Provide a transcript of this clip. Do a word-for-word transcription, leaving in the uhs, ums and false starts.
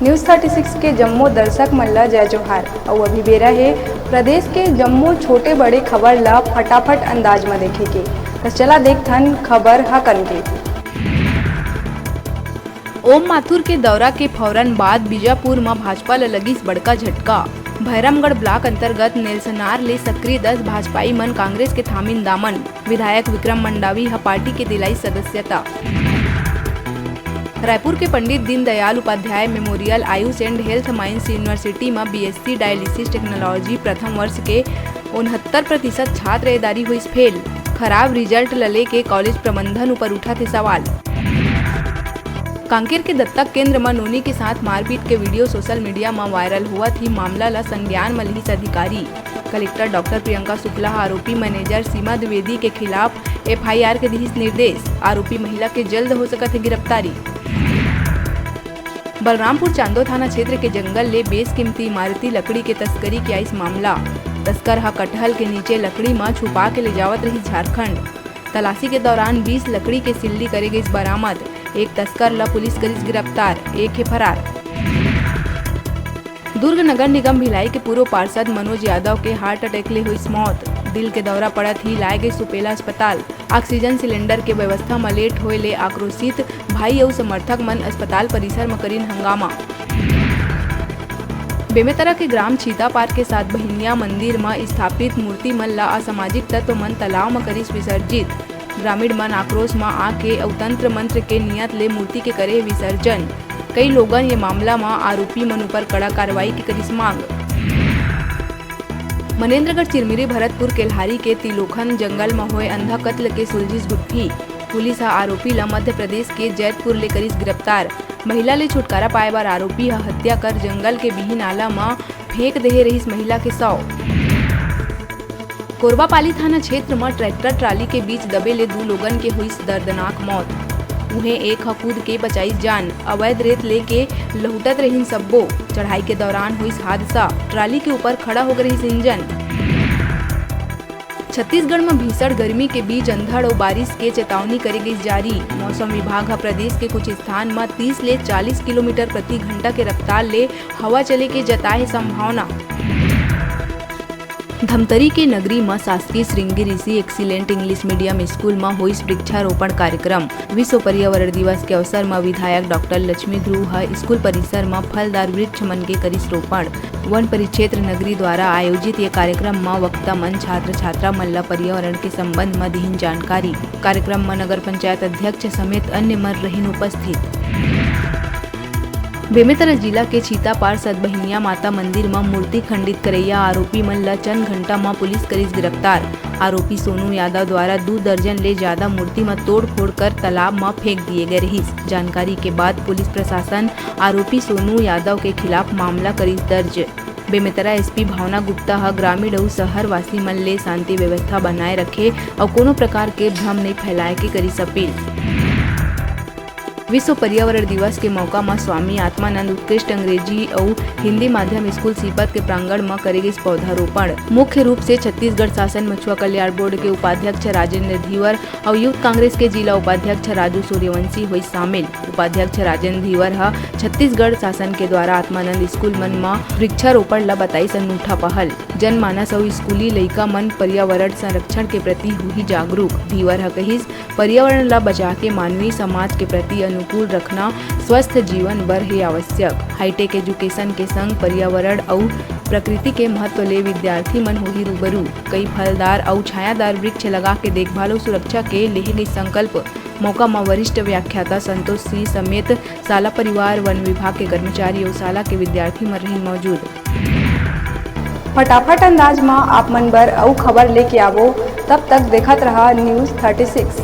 News thirty six के जम्मो दर्शक मन ल जय जोहार। अउ अभी बेरा हे प्रदेश के जम्मो छोटे बड़े खबर ल फटाफट अंदाज म देखे के। त चला देखथन खबर ह कन के। ओम माथुर के दौरा के फौरन बाद बीजापुर म भाजपा ल लगिस बड़का झटका। भैरमगढ़ ब्लॉक अंतर्गत नेलसनार ले सक्रिय दस भाजपाई मन कांग्रेस के थामिन दामन। विधायक विक्रम मंडावी ह पार्टी के दिलाई सदस्यता। रायपुर के Pandit Deendayal Upadhyay memorial Ayush and health sciences university म बीएससी डायलिसिस टेक्नोलॉजी प्रथम वर्ष के उनहत्तर प्रतिशत छात्र एदारी होइस फेल। खराब रिजल्ट ल लेके कॉलेज प्रबंधन ऊपर उठत हे सवाल। कांकेर के दत्तक केंद्र म नोनी के साथ मारपीट के वीडियो सोशल मीडिया म वायरल होवत ही मामला ल संज्ञान म लिहिस अधिकारी। कलेक्टर डॉक्टर प्रियंका शुक्ला ह आरोपी मैनेजर सीमा द्विवेदी के खिलाफ एफआईआर के दिहिस निर्देश। आरोपी महिला के जल्द हो सकत हे गिरफ्तारी। बलरामपुर चांदो थाना क्षेत्र के जंगल ले बेसकीमती इमारती लकड़ी के तस्करी के आइस मामला। तस्कर ह कटहल के नीचे लकड़ी म छुपा के ले जावत रहिस झारखंड। तलाशी के दौरान बीस लकड़ी के सिल्ली करे गइस बरामद। एक तस्कर ल पुलिस करिस गिरफ्तार, एक हे फरार। दुर्ग नगर निगम भिलाई के पूर्व पार्षद मनोज यादव के हार्ट अटैक ले होइस मौत। दिल के दौरा पड़त ही लाए गइस सुपेला अस्पताल। ऑक्सीजन सिलेंडर के व्यवस्था म लेट होए ले आक्रोशित भाई अउ समर्थक मन अस्पताल परिसर म करिन हंगामा। बेमेतरा के ग्राम छीतापार के सात बहिनिया मंदिर म स्थापित मूर्ति मन ल असामाजिक तत्व मन तालाब म करिस विसर्जित। ग्रामीण मन आक्रोश म आके अउ तंत्र मंत्र के नियत ले मूर्ति के करे विसर्जन। कई लोगन ये मामला म आरोपी मन ऊपर कड़ा कार्रवाई के करिस मांग। मनेन्द्रगढ़ चिरमिरी भरतपुर केल्हारी के तिलोखन जंगल म होए अंधा कत्ल के सुलझिस गुत्थी। पुलिस ह आरोपी ल मध्य प्रदेश के जैतपुर ले करिस गिरफ्तार। महिला ले छुटकारा पाए बर आरोपी ह हत्या कर जंगल के बिही नाला म फेंक देहे रहिस महिला के शव। कोरबापाली थाना क्षेत्र म ट्रैक्टर ट्राली के बीच दबे ले दू लोगन के होइस दर्दनाक मौत। उहें, एक ह कूद के बचाइस जान। अवैध रेत लेके लहुटत रहिन सब्बो। चढ़ाई के दौरान होइस हादसा, ट्राली के ऊपर खड़ा हो गे रहिस इंजन। छत्तीसगढ़ म भीषण गर्मी के बीच अंधड़ अउ बारिश के चेतावनी करे गइस जारी। मौसम विभाग ह प्रदेश के कुछ स्थान म तीस ले चालीस किलोमीटर प्रति घंटा के रफ्तार ले हवा चले के जताए हे संभावना। धमतरी के नगरी म शासकीय श्रृंगी ऋषि एक्सीलेंट इंग्लिश मीडियम स्कूल म होइस वृक्षारोपण कार्यक्रम। विश्व पर्यावरण दिवस के अवसर म विधायक डॉक्टर लक्ष्मी ध्रुव ह स्कूल परिसर म फलदार वृक्ष मन के करिस रोपण। वन परिक्षेत्र नगरी द्वारा आयोजित ये कार्यक्रम म वक्ता मन छात्र छात्रा मन ल पर्यावरण के संबंध म दिहिन जानकारी। कार्यक्रम म नगर पंचायत अध्यक्ष समेत अन्य मन रहिन उपस्थित। बेमेतरा जिला के छीतापार सतबहिनिया माता मंदिर म मूर्ति खंडित करैया आरोपी मन ल चंद घंटा म पुलिस करिस गिरफ्तार। आरोपी सोनू यादव द्वारा दू दर्जन ले जादा मूर्ति म तोड़फोड़ कर तालाब म फेंक दिए गए रहिस। जानकारी के बाद पुलिस प्रशासन आरोपी सोनू यादव के खिलाफ मामला करिस दर्ज। बेमेतरा एसपी भावना गुप्ता ह ग्रामीण अउ शहर वासी मन ले शांति व्यवस्था बनाए रखे अउ कोनो प्रकार के भ्रम नइ फैलाए के करिस अपील। विश्व पर्यावरण दिवस के मौका म स्वामी आत्मानंद उत्कृष्ट अंग्रेजी अउ हिंदी माध्यम स्कूल सीपत के प्रांगण म करे गिस पौधारोपण। मुख्य रूप से छत्तीसगढ़ शासन मछुआ कल्याण बोर्ड के उपाध्यक्ष राजेंद्र धीवर अउ यूथ कांग्रेस के जिला उपाध्यक्ष राजू सूर्यवंशी होइस शामिल। उपाध्यक्ष राजेंद्र धीवर ह छत्तीसगढ़ शासन के द्वारा आत्मानंद स्कूल मन म वृक्षारोपण ल बताइस अनूठा पहल। जनमानस अउ स्कूली लइका मन पर्यावरण संरक्षण के प्रति होही जागरूक। धीवर ह कहिस, पर्यावरण ल बचा के मानवीय समाज के प्रति अनुकूल रखना स्वस्थ जीवन बर हे आवश्यक। हाईटेक एजुकेशन के संग पर्यावरण अउ प्रकृति के महत्व ले विद्यार्थी मन होही रूबरू। कई फलदार अउ छायादार वृक्ष लगा के देखभाल अउ सुरक्षा के लेहे गई संकल्प। मौका म वरिष्ठ व्याख्याता संतोष सिंह समेत शाला परिवार, वन विभाग के कर्मचारी अउ शाला के विद्यार्थी मन रहिन मौजूद। फटाफट अंदाज म आप मन बर अउ खबर लेके आवो, तब तक देखत रहा News thirty six।